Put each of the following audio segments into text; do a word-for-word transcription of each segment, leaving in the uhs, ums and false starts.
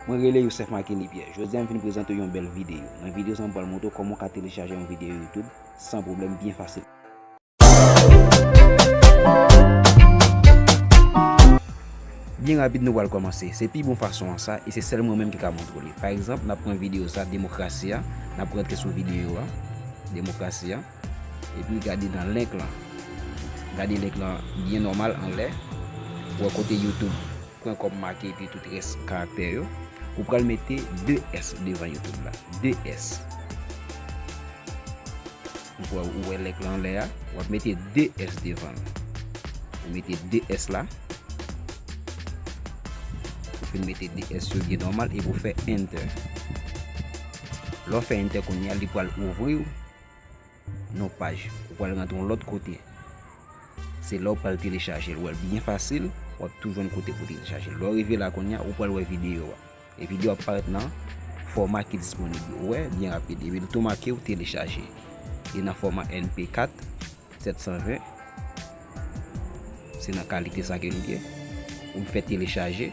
Mwen rele Youssef Marquely Pierre. Jodi a m vin prezante w yon bèl videyo. Nan videyo sa a m pral montre w kòman w ka telechaje yon videyo YouTube san pwoblèm, byen fasil. Byen rapid nou pral kòmanse. Se pi bon fason an sa, e se sèl mwen menm ki ka montre w li. Pa egzanp, n ap pran videyo sa, demokrasi a, n ap rantre sou videyo a, demokrasi a, epi gade nan link lan. Gade link lan byen nòmal anlè, ou wè kote YouTube pwen kòm make epi tout rès karaktè yo. Ou pral mete de S devan YouTube la. De S. Ou wè, ou wè link lan anlè a, w ap mete de S devan l. Ou mete de S la. Ou fin mete de S yo byen nòmal epi w fè enter. Lè w fè enter kounye a, li pral ouvri w yon paj. Ou pral rantre yon lòt kote. Se la w pral telechaje l. Ou wè l byen fasil, w ap tou jwenn kote pou telechaje l. Lè w rive la kounye a, ou pral wè videyo a. E videyo ap parèt nan fòma ki disponib yo. Ou wè, byen rapid. Epi l tou make w telechaje. Li nan fòma M P kat, sèt san ven. Se nan kalite sa ke li ye. Ou fè telechaje.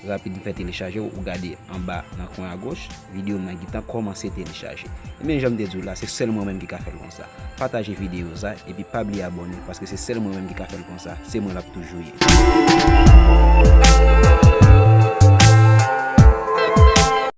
Rapid, m fè telechaje, ou gade anba nan kwen agoch, videyo m nan gentan kòmanse telechaje. Ebyen, jan m te di w la, se sèl mwen menm ki ka fè l konsa. Pataje videyo sa, epi pa bliye abòne, paske se sèl mwen menm ki ka fè l konsa. Se mwen l ap toujou ye.